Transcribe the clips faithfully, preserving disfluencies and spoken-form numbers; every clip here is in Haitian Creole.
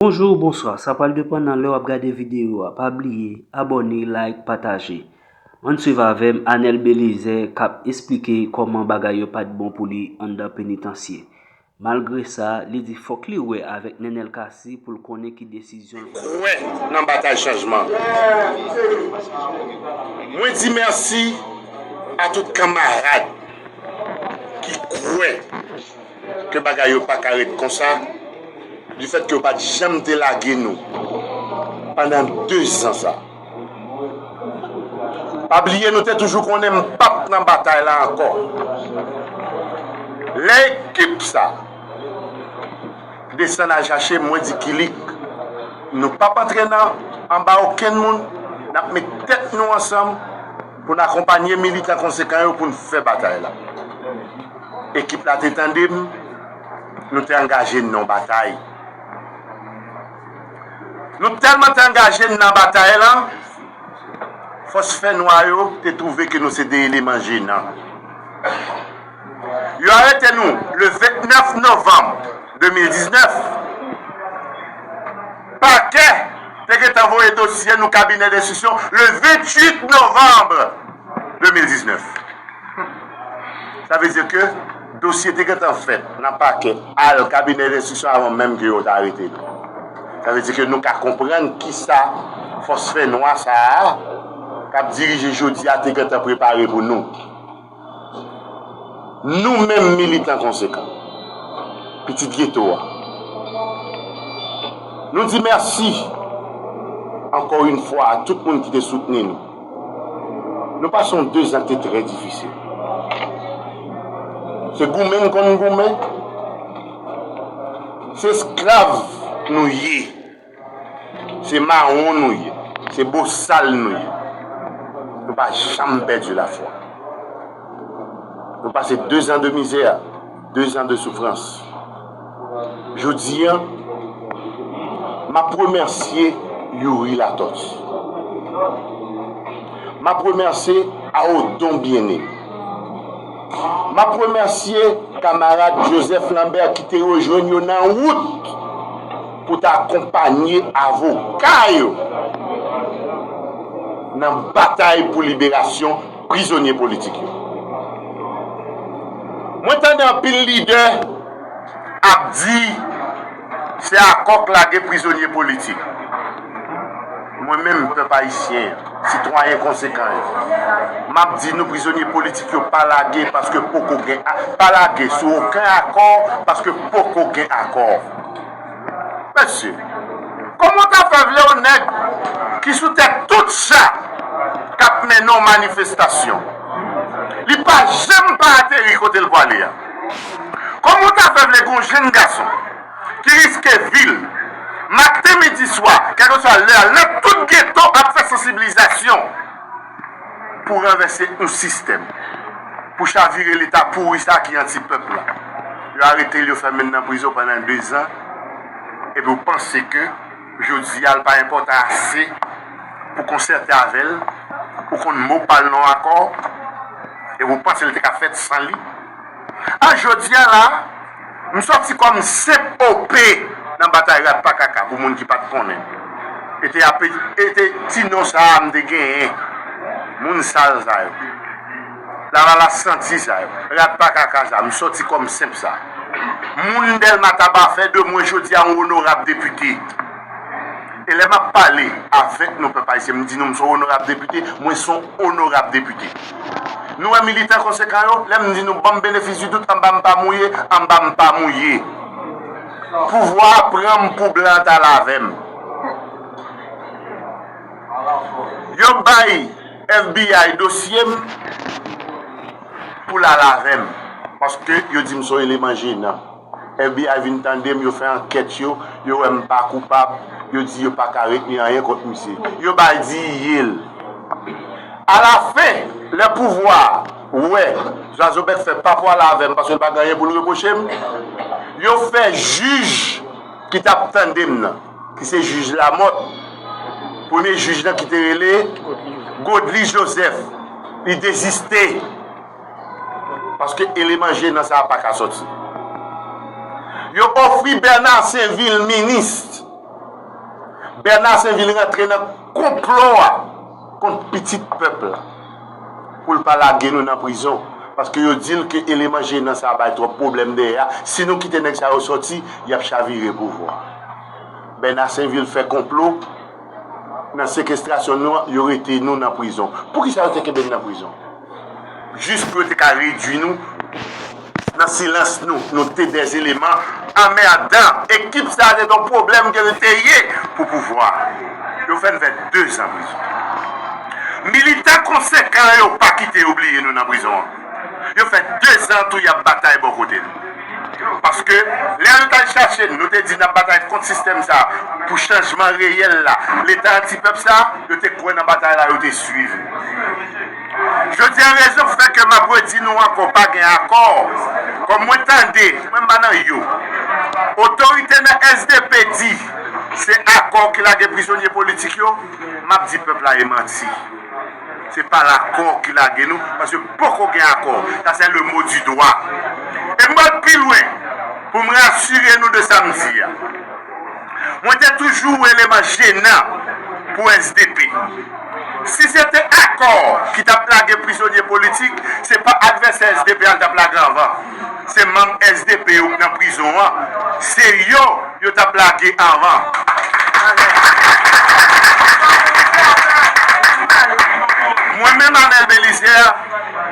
Bonjou, bonswa, sa pral depann nan lè w ap gade videyo a. Pa bliye abòne, like, pataje. Ann swiv avè m Anel Belizaire k ap esplike kòman bagay yo pa t bon pou li anndan penitansye. Malgre sa, li di fòk li wè avèk Nenel Cassy pou l konnen ki desizyon l pran. Kwè nan batay chanjman. Mwen di mèsi a tout kanmarad ki kwè ke bagay yo pa ka ret konsa, difèt ke yo pa t janm te lage nou pandan de zan sa. Pa bliye, nou te toujou konnen m p ap nan batay la ankò. Lè ekip sa desann al chache m, mwen di Kilik, nou p ap antre nan, anba okenn moun, n ap met tèt nou ansanm pou n akonpanye militan konsekan yo pou n fè batay la. Ekip la te tande m, nou te angaje n nan batay. Nou tèlman te angaje n nan batay la, fòs fènwa yo te twouve ke nou se de eleman jenan. Yo arete nou le vennèf novanm de mil diznèf. Pakè te gentan voye dosye nou kabinè denstriksyon le venntuit novanm de mil diznèf. Sa vle di ke dosye te gentan fèt nan pakè al kabinè denstriksyon avan menm ke yo ta arete nou. Sa vle di ke nou ka konprann kisa fòs fènwa sa a k ap dirije jodi a te gentan prepare pou nou. Nou menm militan konsekan, pitit geto a, nou di mèsi ankò yon fwa a tout moun ki te soutni nou. Nou pase yon de zan ki te trè difisil. Se goumen n konn goumen, se esklav nou ye, se mawon nou ye, se bosal nou ye. Nou pa janm pèdi lafwa. Nou pase de zan de mizè, de zan de soufrans. Jodi a, m ap remèsye Youri Latortue. M ap remèsye Aodon Bien-Aimé. M ap remèsye kamarad Joseph Lambert ki te rejwenn yo nan wout pou ta akonpanye avoka yo nan batay pou liberasyon prizonye politik yo. Mwen tande anpil lidè ap di se akò k lage prizonye politik. Mwen menm, pèp ayisyen, sitwayen konsekan yo, m ap di nou prizonye politik yo pa lage paske poko gen a-, pa lage sou okenn akò paske poko gen akò. Mesye, kòman w ta fè vle yon nèg ki sou tèt tout cha k ap mennen yon manifestasyon, li pa janm pa ateri kote l pwale a? Kòman w ta fè vle gen yon jenn gason ki riske vi l maten, midi, swa, kèlkeswa lè a, lè tout geto ap fè sansibilizasyon pou ranvèse yon sistèm, pou chavire leta pouri sa ki anti pèp la? Yo arete l, yo fèmen l nan prizon pandan de zan, epi w panse ke jodi a l pa enpòtan ase pou konsète avè l, ou konn mo pa l nan akò, epi w panse l te ka fèt san li? A jodi a la, m sòti kòm senp O P nan batay Rat pa kaka, pou moun ki pa t konnen. E te ape-, e te ti non sa a m te genyen. Moun sal sa yo. Lavalas santi sa yo. Rat pa kaka sa, m sòti kòm senp sa. Moun Dèlma Taba fè de mwen jodi a yon onorab depite. E lè m ap pale avèk nou, pèp ayisyen, m di nou m se yon onorab depite, mwen se yon onorab depite. Nou wè militan konsekan yo, lè m di nou ban m benefis di dout, anba m pa mouye, anba m pa mouye. Pouvwa a pran m pou blan t al avè m. Yo bay F B I dosye m pou l al avè m, paske yo di m se yon eleman jenan. F B I vin tande m, yo fè ankèt yo, yo wè m pa koupab, yo di yo pa ka retni anyen kont misye. Yo bay di ye l. Alafen, lè pouvwa a wè Zwazo Bèk Fè pa pwale avè m paske l pa gen anyen pou l repwoche m, yo fè jij ki t ap tande m nan, ki se jij Lamòt, premye jij lan ki te rele Godly Joseph, li deziste. Paske eleman jenan sa a pa ka sòti. Yo ofri Bernard Sainvil minis. Bernard Sainvil rantre nan konplo a kont pitit pèp la pou l pa lage nou nan prizon. Paske yo di l ke eleman jenan sa a bay twòp pwoblèm dèyè a. Si nou kite nèg sa yo sòti, y ap chavire pouvwa a. Bernard Sainvil fè konplo nan sekestrasyon nou an, yo rete nou nan prizon. Poukisa yo te kenbe n nan prizon? Jis pou yo te ka redui nou nan silans nou. Nou te dè eleman anmèdan. Ekip sa a se te yon pwoblèm ke l te ye pou pouvwa a. Yo fè n fè dezan prizon. Militan konsekan yo pa kite yo bliye nou nan prizon an. Yo fè dezan tou y ap batay bò kote n. Paske lè yo t al chache n, nou te di n ap batay kont sistèm sa a pou chanjman reyèl la. Leta antipèp sa a, yo te kwè nan batay la, yo te swiv nou. Jodi a, rezon k fè ke m ap redi nou ankò, pa gen akò. Kòm mwen tande, mwen m pa nan yo. Otorite nan S D P di se akò ki lage prizonye politik yo, m ap di pèp la e manti. Se pa lakò ki lage nou, paske poko gen akò. Sa se le mot du doigt. E m pral pi lwen pou m rasire nou de sa m di a. Mwen te toujou eleman jenan pou S D P. Si se te akò ki t ap lage prizonye politik, se pa advèsè S D P a l t ap lage anvan. Se manm S D P yo k nan prizon an. Se yo yo t ap lage anvan. Mwen menm, Arnel Belizaire,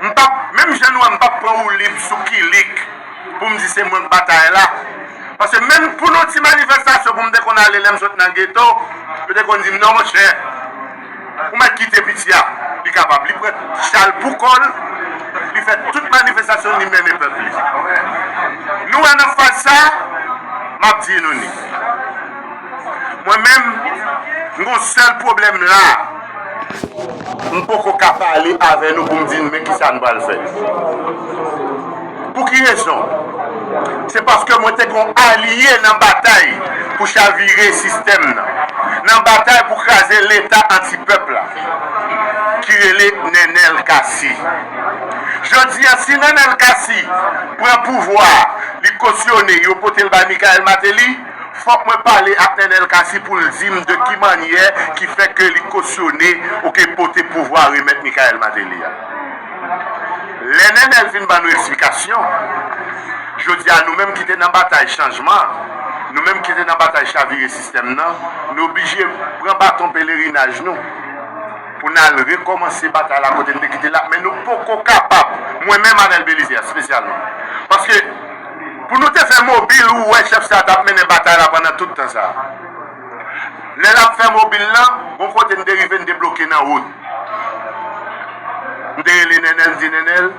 m p ap, menm jan nou wè m p ap pran woulib sou Kilik pou m di se mwen k batay la. Paske menm pou nou ti manifestasyon pou m te konn ale lè m sot nan geto, yo te konn di m, "Non, monchè, ou mèt kite piti a, li kapab." Li pran chal pou kò l, li fè tout manifestasyon li mennen pèp li. Nou wè nan faz sa a, m ap di nou ni. Mwen menm, m gon sèl pwoblèm la. M poko ka pale avè nou pou m di n men kisa n pral fè. Pou ki rezon? Se paske mwen te gon alye nan batay pou chavire sistèm nan, nan batay pou kraze leta antipèp la, ki rele Nenel Cassy. Jodi a, si Nenel Cassy pran pouvwa a, li kosyone, yo pote l bay Michael Martelly, fòk mwen pale ak Nenel Cassy pou l di m de ki mannyè ki fè ke li kosyone, oke, pote pouvwa remèt Michael Martelly a. Lè Nenel fin ban nou eksplikasyon, jodi a nou menm ki te nan batay chanjman, nou menm ki te nan batay chavire sistèm nan, nou oblije pran baton pelerinaj nou pou n al rekòmanse batay la kote n te kite l la, men nou poko kapab, mwen menm Arnel Belizaire espesyalman. Paske pou nou te fè mobil, ou wè chèf sa a t ap mennen batay la pandan tout tan sa a. Lè l ap fè mobil lan, gon kote n te rive, n te bloke nan wout. M te rele Nenel, m di, "Nenel,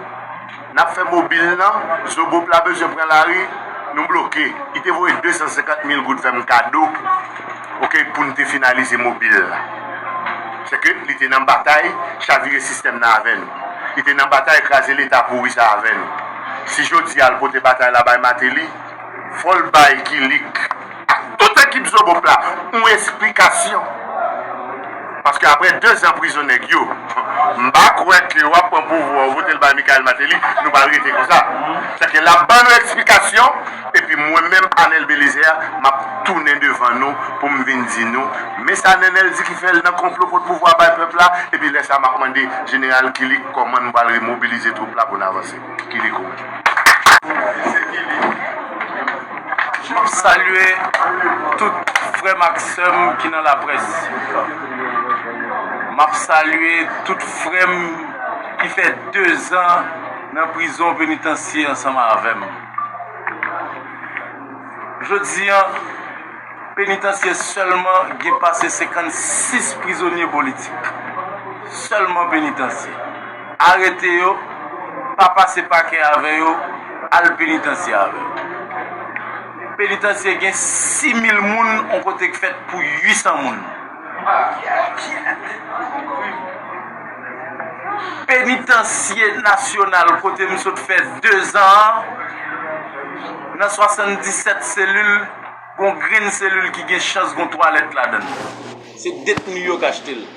n ap fè mobil lan, Zobop la bezwen pran lari, nou bloke." Li te voye de san senkant mil goud fè m kado, oke, pou n te finalize mobil la. Sèke li te nan batay chavire sistèm nan avè nou. Li te nan batay kraze leta pouri sa avè nou. Si jodi a l pote batay la bay Martelly, fò l bay Kilik ak tout ekip Zobop la yon esplikasyon. Paske apre dezan prizon nèg yo, m pa kwè ke w ap pran pouvwa w vote l bay Michael Martelly, nou pral rete konsa. Sèke l ap ban nou eksplikasyon, epi mwen menm, Arnel Belizaire, m ap tounen devan nou pou m vin di nou, men sa Nenel di ki fè l nan konplo pot pouvwa bay pèp la, epi lè sa m ap mande Jeneral Kilik kòman n pral remobilize twoup la pou n avanse. Kilik ou menm. M ap salye tout frè m ak sè m ki nan laprès. M ap salye tout frè m ki fè dezan nan prizon penitansye ansanm avè m. Jodi a, penitansye sèlman gen pase senkannsis prizonye politik. Sèlman penitansye. Arete yo, pa pase pakè avè yo, al penitansye avè yo. Penitansye gen sis mil moun, yon kote k fèt pou uit san moun. Penitansye nasyonal kote m sot fè dezan an, nan swasanndisèt selil, gon grenn selil ki gen chans gon twalèt ladan l. Se detni yo k achte l.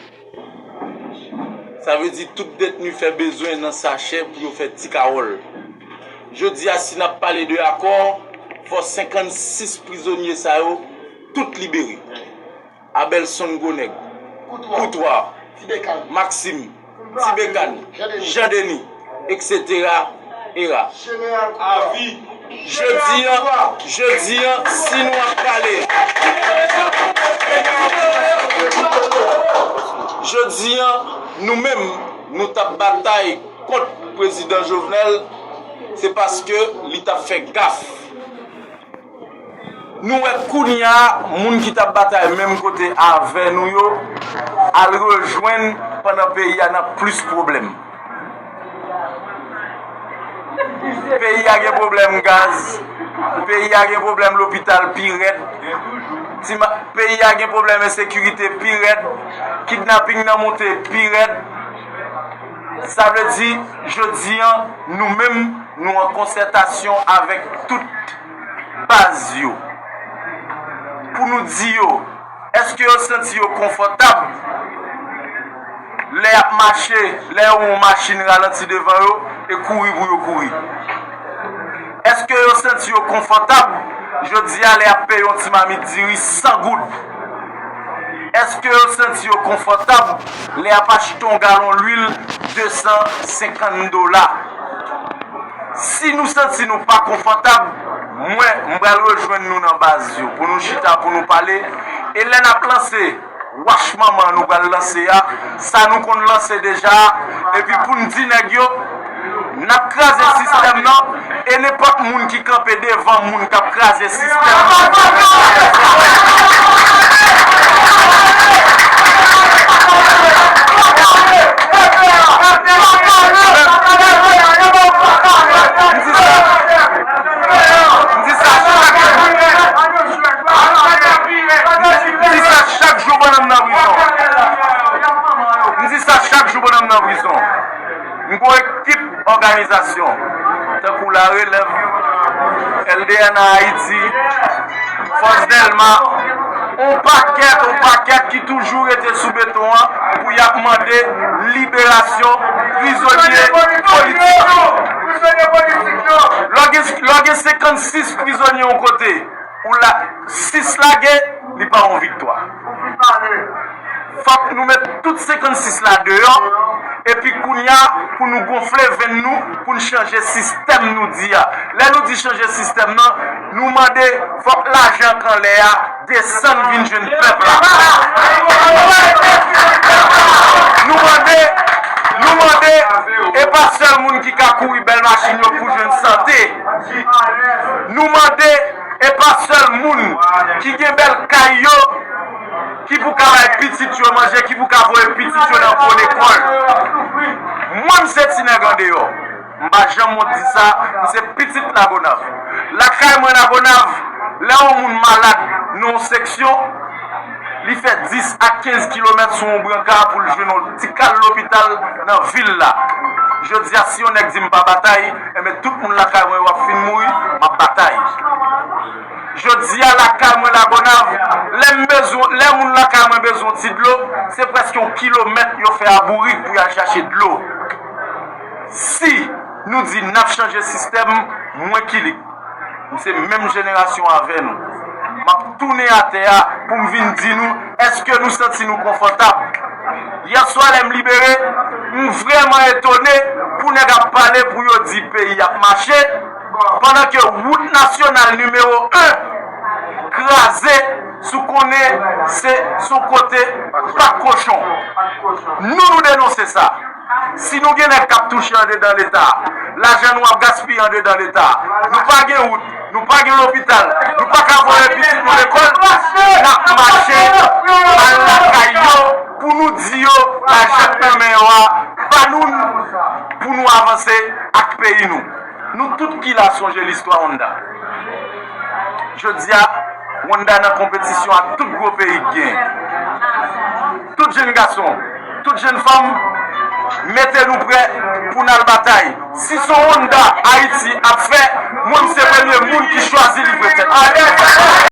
Sa vle di tout detni fè bezwen nan sachè pou yo fè ti kawòl. Jodi a, si n ap pale de akò, fò senkannsis prizonye sa yo tout libere. Abelson Gwonèg, Koutwa, Maksim, Ti Bekan, Jan Deni, eksetera, era. Jodi an, jodi an, si nou ap pale, jodi an, nou menm, nou t ap batay kont prezidan Jovenel, se paske li t ap fè gaf. Nou wè kounye a, moun ki t ap batay menm kote avè nou yo, al rejwenn pandan peyi a nan plis pwoblèm. Peyi a gen pwoblèm gaz, peyi a gen pwoblèm lopital pi rèd, ti ma-, peyi a gen pwoblèm ensekirite pi rèd, kidnaping nan monte pi rèd. Sa vle di, jodi an, nou menm, nou an konsètasyon avèk tout baz yo. Pou nou di yo, èske yo santi yo konfòtab lè y ap mache, lè yo wè yon machin ralanti devan yo e kouri pou yo kouri? Èske yo santi yo konfòtab jodi a lè y ap peye yon ti mamit diri san goud? Èske yo santi yo konfòtab lè y ap achte yon galon lwil de san senkant dola? Si nou santi nou pa konfòtab, mwen, m pral rejwenn nou nan baz yo pou nou chita, pou nou pale. E lè n ap lanse wach manman nou pral lanse a, sa nou konn lanse deja a, epi pou n di nèg yo, n ap kraze sistèm nan, e nenpòt moun ki kanpe devan moun k ap kraze sistèm nan. M di sa, m di sa chak jou. M di sa chak jou, bonnanm nan prizon. M di sa chak jou, bonnanm nan prizon. M gon ekip òganizasyon, tankou La Relèv, L D N A Ayiti, Fòs Dèlma, on pakèt, on pakèt ki toujou rete sou beton an pou y ap mande liberasyon prizonye politik yo. Lè w gen, lè w gen senkannsis prizonye yon kote, ou la, sis lage, li pa yon viktwa. Fòk nou met tout senkannsis la deyò, epi kounye a, pou nou gonfle venn nou, pou n chanje sistèm nou di a. Lè nou di chanje sistèm nan, nou mande fòk lajan k anlè a desann vin jwenn pèp la. Nou mande, nou mande, e pa sèl moun ki ka kouri bèl machin yo pou jwenn sante. Nou mande, e pa sèl moun ki gen bèl kay yo ki pou ka bay pitit yo manje, ki pou ka voye pitit yo nan bon lekòl. Mwen, m se ti nèg andeyò. M pa janm wont di sa, m se pitit Lagonav. Lakay mwen Lagonav, lè yon moun malad nan yon seksyon, li fè dis a kenz kilomèt sou yon branka pou l jwenn yon ti kal lopital nan vil la. Jodi a, si yon nèg di m pa batay, enben tout moun lakay mwen yo ap fin mouri, m ap batay. Jodi a, lakay mwen Lagonav, lè m bezwen, lè moun lakay mwen bezwen ti dlo, se prèske yon kilomèt yo fè a bourik pou y al chache dlo. Si nou di n ap chanje sistèm, mwen Kilik, m se menm jenerasyon avè nou. M ap tounen atè a pou m vin di nou, èske nou santi nou konfòtab? Yè swa, lè m libere, m vrèman etone pou nèg ap pale pou yo di peyi ap mache, pandan ke wout nasyonal nimewo en kraze, sou konnen se, se yon kote pat kochon. Nou, nou denonse sa. Si nou gen nèg k ap touche andedan Leta, lajan nou ap gaspiye andedan Leta, nou pa gen wout, nou pa gen lopital, nou pa ka voye pitit nou lekòl, n ap mache al lakay yo pou nou di yo lajan k nan men yo a, ba nou l pou nou avanse ak peyi nou. Nou tout ki la sonje listwa Wanda. Jodi a, Wanda nan konpetisyon ak tout gwo peyi k gen. Tout jenn gason, tout jenn fanm, mete nou prè pou n al batay. Si se yon Wanda Ayiti ap fè, mwen, m se premye moun ki chwazi livre tèt mwen.